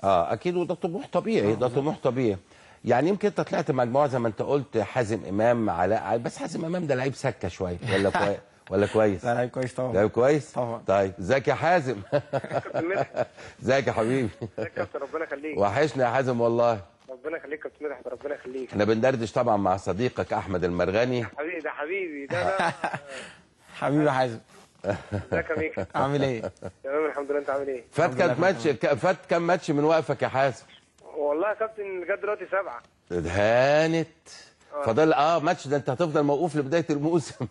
اكيد، وده طموح طبيعي، ده طموح طبيعي. يعني يمكن انت طلعت مجموعة زي ما انت قلت، حازم امام، علاء، بس حازم امام ده لعيب سكة شوية ولا كويس؟ ولا كويس؟ لا لعيب كويس طبعا. لعيب كويس؟ طبعا. طيب ازيك يا حازم؟ ازيك يا حبيبي؟ ازيك يا كابتن، ربنا يخليك. وحشنا يا حازم والله. ربنا يخليك يا كابتن مدحت، ربنا يخليك. احنا بندردش طبعا مع صديقك احمد المرغني. حبيبي ده، حبيبي ده حبيبي يا حازم. ازيك يا ميكا؟ عامل ايه؟ تمام الحمد لله، انت عامل ايه؟ فات كام ماتش، فات كام ماتش من وقفك يا حازم؟ والله يا كابتن لغاية دلوقتي 7. اتهانت. فاضل ماتش، ده انت هتفضل موقوف لبداية الموسم.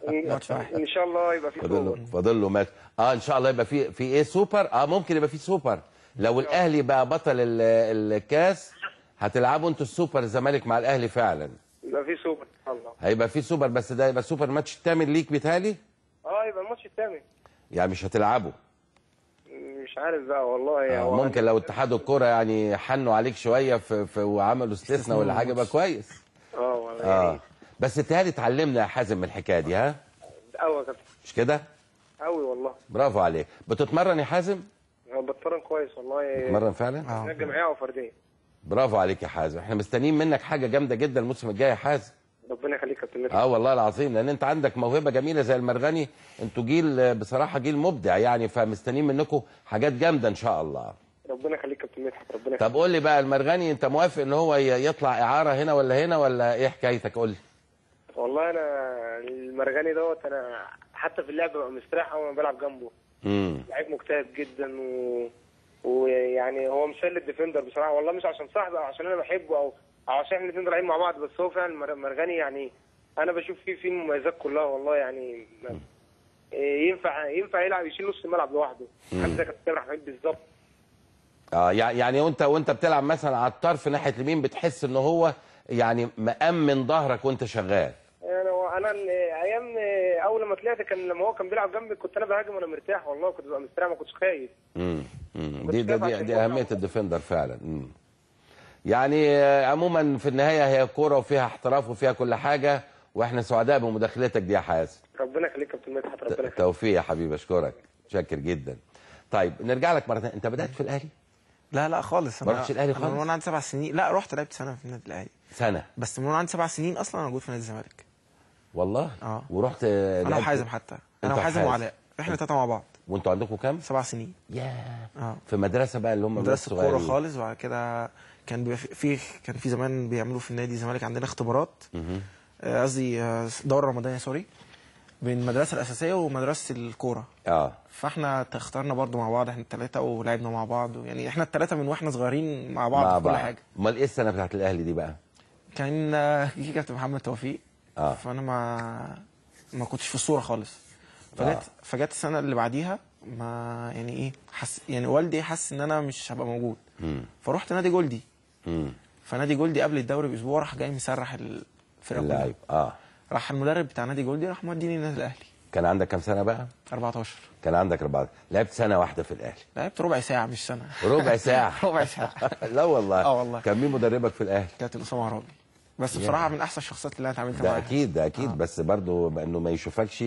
ماتش واحد ان شاء الله يبقى في سوبر. فاضل له ماتش. ان شاء الله يبقى في ايه، سوبر. ممكن يبقى في سوبر لو الاهلي بقى بطل الكاس. هتلعبوا انتوا السوبر الزمالك مع الاهلي فعلا. يبقى في سوبر ان شاء الله. هيبقى في سوبر، بس ده يبقى سوبر ماتش الثامن ليك بيتهيألي؟ يبقى الماتش الثامن. يعني مش هتلعبه؟ مش عارف بقى والله. ممكن لو اتحاد الكورة يعني حنوا عليك شوية في وعملوا استثناء ولا حاجة يبقى كويس. والله. بس اتهيألي اتعلمنا يا حازم من الحكاية دي. ها؟ قوي يا كابتن. مش كده؟ قوي والله. برافو عليك. بتتمرن يا حازم؟ بتمرن كويس والله. بتتمرن فعلا؟ جماعية وفرديه. برافو عليك يا حازم، احنا مستنيين منك حاجة جامدة جدا الموسم الجاي يا حازم. ربنا يخليك يا كابتن مدحت. والله العظيم، لان انت عندك موهبة جميلة زي المرغني، انتوا جيل بصراحة جيل مبدع يعني، فمستنيين منكم حاجات جامدة ان شاء الله. ربنا يخليك يا كابتن مدحت، ربنا يخليك. طب قول لي بقى المرغني، انت موافق ان هو يطلع اعاره هنا ولا هنا ولا ايه حكايتك؟ قول لي. والله انا المرغني دوت انا حتى في اللعب ببقى مستريح اول ما بلعب جنبه. لعيب مجتهد جدا ويعني هو مثال لل defender بصراحة، والله مش عشان صاحبي او عشان انا بحبه او عشان احنا الاثنين طالعين مع بعض، بس هو فعلا مرغني يعني انا بشوف فيه المميزات كلها والله يعني. ينفع يلعب يشيل نص الملعب لوحده، عامل زي كابتن سامح حميد بالظبط. يعني وانت بتلعب مثلا على الطرف ناحية اليمين بتحس ان هو يعني مأمن ظهرك وانت شغال. يعني انا ايام اول ما طلعت كان لما هو كان بيلعب جنبي كنت انا بهاجم وانا مرتاح والله، كنت ببقى مستريح ما كنتش خايف. دي دي, دي اهمية ال defender فعلا. يعني عموما في النهاية هي كورة وفيها احتراف وفيها كل حاجة، واحنا سعداء بمداخلتك دي يا حازم. ربنا يخليك يا كابتن مدحت، ربنا يخليك. توفيق يا حبيبي، اشكرك، شاكر جدا. طيب نرجع لك مرة ثانية، انت بدات في الاهلي؟ لا لا خالص، ما رحتش الاهلي خالص؟ من وانا عندي 7 سنين. لا رحت لعبت سنة في النادي الاهلي. سنة بس من وانا عندي 7 سنين اصلا انا موجود في نادي الزمالك. والله؟ ورحت انا وحازم، حتى انا وحازم وعلاء، احنا الثلاثة مع بعض. وانتوا عندكم كام؟ 7 سنين. ياه. في مدرسه بقى اللي هم مدرسه كورة خالص. وبعد كده كان بيبقى في كان في زمان بيعملوا في النادي الزمالك عندنا اختبارات، قصدي دوره رمضانيه sorry، بين المدرسة الاساسية ومدرسة الكورة. فاحنا اخترنا برضو مع بعض احنا الثلاثة ولعبنا مع بعض، يعني احنا الثلاثة من واحنا صغيرين مع بعض في كل حاجة. امال ايه السنة بتاعت الاهلي دي بقى؟ كان جه كابتن محمد توفيق. فانا ما كنتش في الصورة خالص. فجت السنة اللي بعديها ما يعني ايه، حس يعني والدي حس ان انا مش هبقى موجود. فروحت نادي جولدي. فنادي جولدي قبل الدوري باسبوع راح جاي مسرح الفرقة اللعيب. راح المدرب بتاع نادي جولدي راح موديني النادي الاهلي. كان عندك كام سنة بقى؟ 14. كان عندك 14. لعبت سنة واحدة في الاهلي؟ لعبت ربع ساعة مش سنة. ربع ساعة؟ ربع ساعة. لا والله. والله. كان مين مدربك في الاهلي؟ كابتن اسامة عرابي. بس بصراحة من احسن الشخصيات اللي انا اتعاملت معاها. ده اكيد، ده اكيد. بس برضه انه ما يشوفكش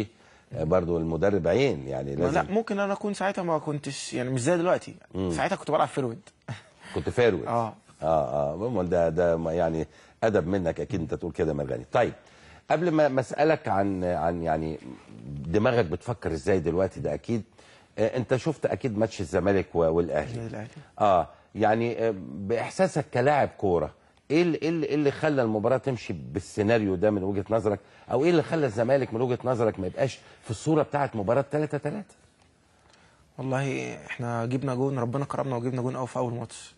برضه المدرب عين يعني لازم. لا ممكن انا اكون ساعتها ما كنتش يعني مش زي دلوقتي. ساعتها كنت بلعب forward. كنت forward. ده يعني ادب منك اكيد انت تقول كده مرغني. طيب قبل ما اسالك عن يعني دماغك بتفكر ازاي دلوقتي، ده اكيد انت شفت اكيد ماتش الزمالك والاهلي. يعني باحساسك كلاعب كورة، ايه اللي خلى المباراة تمشي بالسيناريو ده من وجهه نظرك، او ايه اللي خلى الزمالك من وجهه نظرك ما يبقاش في الصورة بتاعت مباراة 3-3؟ والله احنا جبنا جون، ربنا كرمنا وجبنا جون قوي في اول ماتش.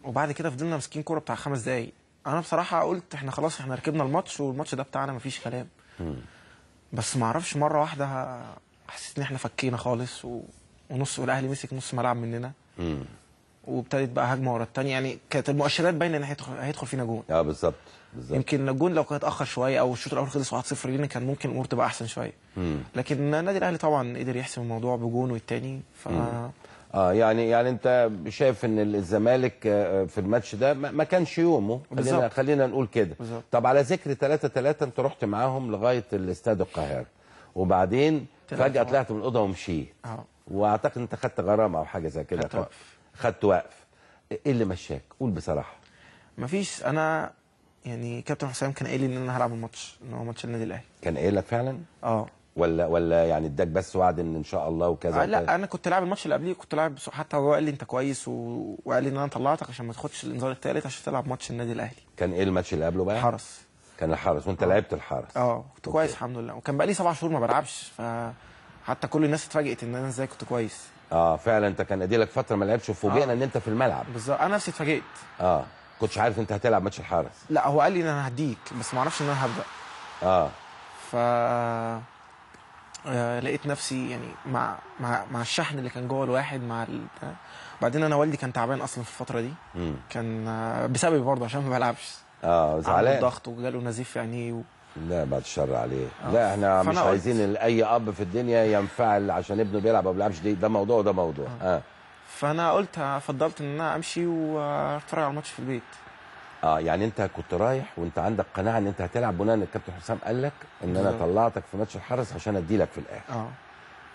وبعد كده فضلنا ماسكين كورة بتاع 5 دقايق. انا بصراحة قلت احنا خلاص احنا ركبنا الماتش والماتش ده بتاعنا مفيش كلام. بس ما اعرفش مرة واحدة حسيت ان احنا فكينا خالص ونص، والاهلي مسك نص ملعب مننا. وابتدت بقى هجمة ورا الثانية، يعني كانت المؤشرات باينة ان هيدخل فينا جون. بالظبط بالظبط. يمكن الجون لو كان اتاخر شوية او الشوط الاول خلص 1-0 لينا كان ممكن الامور تبقى احسن شوية. لكن النادي الاهلي طبعا قدر يحسم الموضوع بجون والتاني. ف يعني انت شايف ان الزمالك في الماتش ده ما كانش يومه، خلينا نقول كده. طب على ذكر 3-3 انت رحت معاهم لغاية الاستاد القاهرة، وبعدين فجاة طلعت من الاوضة ومشيت. واعتقد انت خدت غرامة او حاجة زي كده. خدت وقف. ايه اللي مشاك؟ قول بصراحة. مفيش، انا يعني كابتن حسام كان قايل لي ان انا هلعب الماتش، ان هو ماتش النادي الاهلي. كان قايل لك فعلا؟ اه. ولا يعني اداك بس وعد ان شاء الله وكذا؟ لا انا كنت لاعب الماتش اللي قبليه، كنت لاعب، حتى هو قال لي انت كويس وقال لي ان انا طلعتك عشان ما تاخدش الانذار الثالث عشان تلعب ماتش النادي الاهلي. كان ايه الماتش اللي قبله بقى؟ الحرس. كان الحرس، وانت لعبت الحرس. كنت كويس الحمد لله، وكان بقى لي 7 شهور ما بلعبش، فحتى كل الناس اتفاجئت ان انا ازاي كنت كويس. فعلا انت كان اديلك فترة ما لعبتش، وفوجئنا ان انت في الملعب. بالظبط، انا نفسي اتفاجئت. كنتش عارف انت هتلعب ماتش الحرس؟ لا هو قال لي ان انا هديك، بس ما اعرفش ان انا هبدا. ف لقيت نفسي يعني مع مع مع الشحن اللي كان جوه الواحد مع بعدين انا والدي كان تعبان اصلا في الفترة دي. كان بسببي برضه عشان ما بلعبش. زعلان، ضغط وجاله نزيف في عينيه لا بعد الشر عليه. لا احنا مش عايزين اي اب في الدنيا ينفعل عشان ابنه بيلعب او ما بيلعبش، ده موضوع وده موضوع. فانا قلت فضلت ان انا امشي واتفرج على الماتش في البيت. يعني انت كنت رايح وانت عندك قناعة ان انت هتلعب بناء ان الكابتن حسام قال لك ان انا طلعتك في ماتش الحرس عشان ادي لك في الاخر.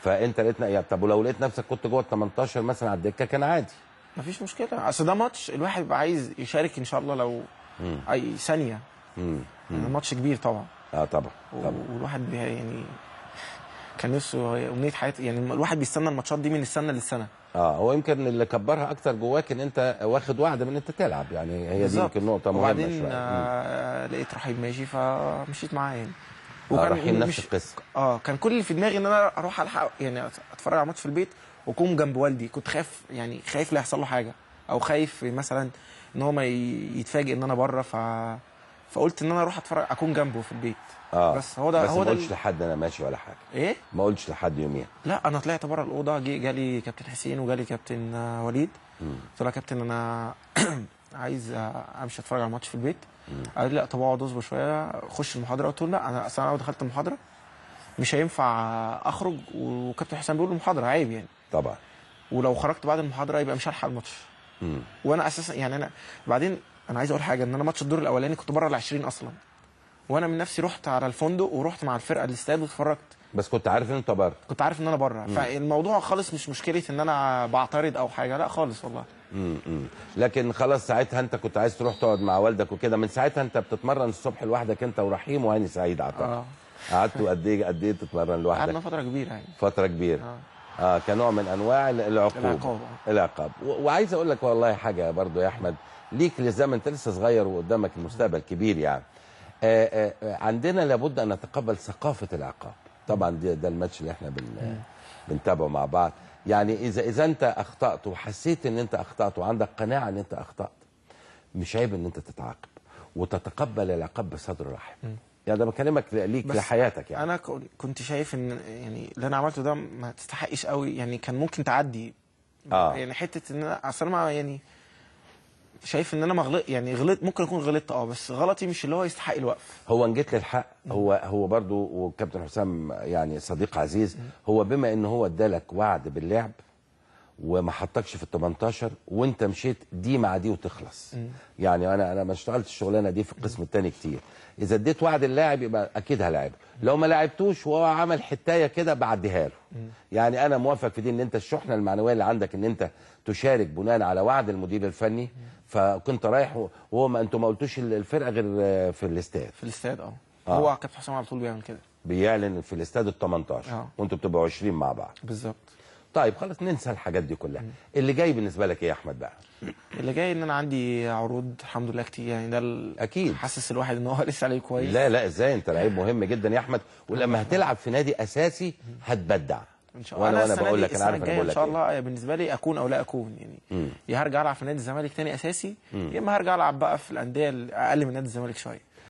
فانت لقيت، طب ولو لقيت نفسك كنت جوه ال 18 مثلا على الدكة كان عادي؟ مفيش مشكلة، اصل ده ماتش الواحد بيبقى عايز يشارك ان شاء الله لو اي ثانية. الماتش كبير طبعا. طبعا والواحد يعني كان نفسه امنية حياته، يعني الواحد بيستنى الماتشات دي من السنة للسنة. هو يمكن اللي كبرها اكتر جواك ان انت واخد وعد من انت تلعب، يعني هي دي يمكن نقطة مهمة شوية. وبعدين لقيت رحيم ماشي فمشيت معاه يعني. وكان رحيم نفس القصة. كان كل اللي في دماغي ان انا اروح الحق يعني اتفرج على ماتش في البيت واكون جنب والدي. كنت خايف، يعني خايف لا يحصل له حاجة، او خايف مثلا ان هو ما يتفاجئ ان انا بره، فقلت ان انا اروح اتفرج اكون جنبه في البيت. بس هو ده. بس ما قلتش لحد انا ماشي ولا حاجة؟ ايه؟ ما قلتش لحد يوميها؟ لا انا طلعت بره الاوضة، جالي كابتن حسين وجالي كابتن وليد. قلت له يا كابتن انا عايز امشي اتفرج على الماتش في البيت. قال لي لا طب اقعد اصبر شوية خش المحاضرة. قلت له لا انا اصل انا لو دخلت المحاضرة مش هينفع اخرج، وكابتن حسين بيقول المحاضرة عيب يعني. طبعا. ولو خرجت بعد المحاضرة يبقى مش هلحق الماتش. وانا اساسا يعني انا بعدين انا عايز اقول حاجة، ان انا ماتش الدور الاولاني كنت بره ال 20 اصلا، وانا من نفسي رحت على الفندق ورحت مع الفرقة الاستاد واتفرجت. بس كنت عارف ان انت بره؟ كنت عارف ان انا بره. فالموضوع خالص مش مشكلة ان انا بعترض او حاجة، لا خالص والله. لكن خلاص ساعتها انت كنت عايز تروح تقعد مع والدك وكده. من ساعتها انت بتتمرن الصبح لوحدك انت ورحيم وهاني سعيد اعتقد. قعدتوا قد ايه تتمرن لوحدك؟ قعدنا فترة كبيرة يعني. فترة كبيرة. كنوع من انواع العقوبة. العقاب. وعايز اقول لك والله حاجة برضو يا احمد، ليك للزمن، انت لسه صغير وقدامك المستقبل كبير يعني. عندنا لابد ان نتقبل ثقافة العقاب. طبعا ده الماتش اللي احنا بنتابعه مع بعض. يعني اذا انت اخطات وحسيت ان انت اخطات وعندك قناعة ان انت اخطات، مش عيب ان انت تتعاقب وتتقبل العقاب بصدر رحب. يعني ده بكلمك ليك لحياتك يعني. انا كنت شايف ان يعني اللي انا عملته ده ما تستحقش قوي، يعني كان ممكن تعدي. يعني حتة ان انا اصل ما يعني شايف ان انا ما يعني غلط، ممكن اكون غلطت بس غلطي مش اللي هو يستحق الوقف. هو ان جيت للحق هو برضو، وكابتن حسام يعني صديق عزيز، هو بما ان هو ادالك وعد باللعب وما حطكش في ال 18 وانت مشيت دي مع دي وتخلص. يعني انا ما اشتغلتش الشغلانة دي في القسم الثاني كتير. اذا اديت وعد اللاعب يبقى اكيد هلاعبه، لو ما لعبتوش وهو عمل حتايه كده بعديها له. يعني انا موافق في دي، ان انت الشحنة المعنوية اللي عندك ان انت تشارك بناء على وعد المدير الفني، فكنت رايح وهو ما انتوا ما قلتوش الفرقة غير في الاستاد. في الاستاد. هو كابتن حسام على طول بيعمل كده، بيعلن في الاستاد ال 18 وانتوا بتبقوا 20 مع بعض. بالظبط. طيب خلاص ننسى الحاجات دي كلها. اللي جاي بالنسبة لك ايه يا احمد بقى؟ اللي جاي ان انا عندي عروض الحمد لله كتير، يعني ده اكيد حاسس الواحد ان هو لسه عليه كويس. لا لا ازاي، انت لعيب مهم جدا يا احمد، ولما هتلعب في نادي اساسي هتبدع ان شاء الله. وانا بقول لك، انا عارف انا بقول لك ان شاء الله بالنسبة لي اكون او لا اكون، يعني يا هرجع العب في نادي الزمالك تاني اساسي، يا اما هرجع العب بقى في الاندية الاقل من نادي الزمالك شوية.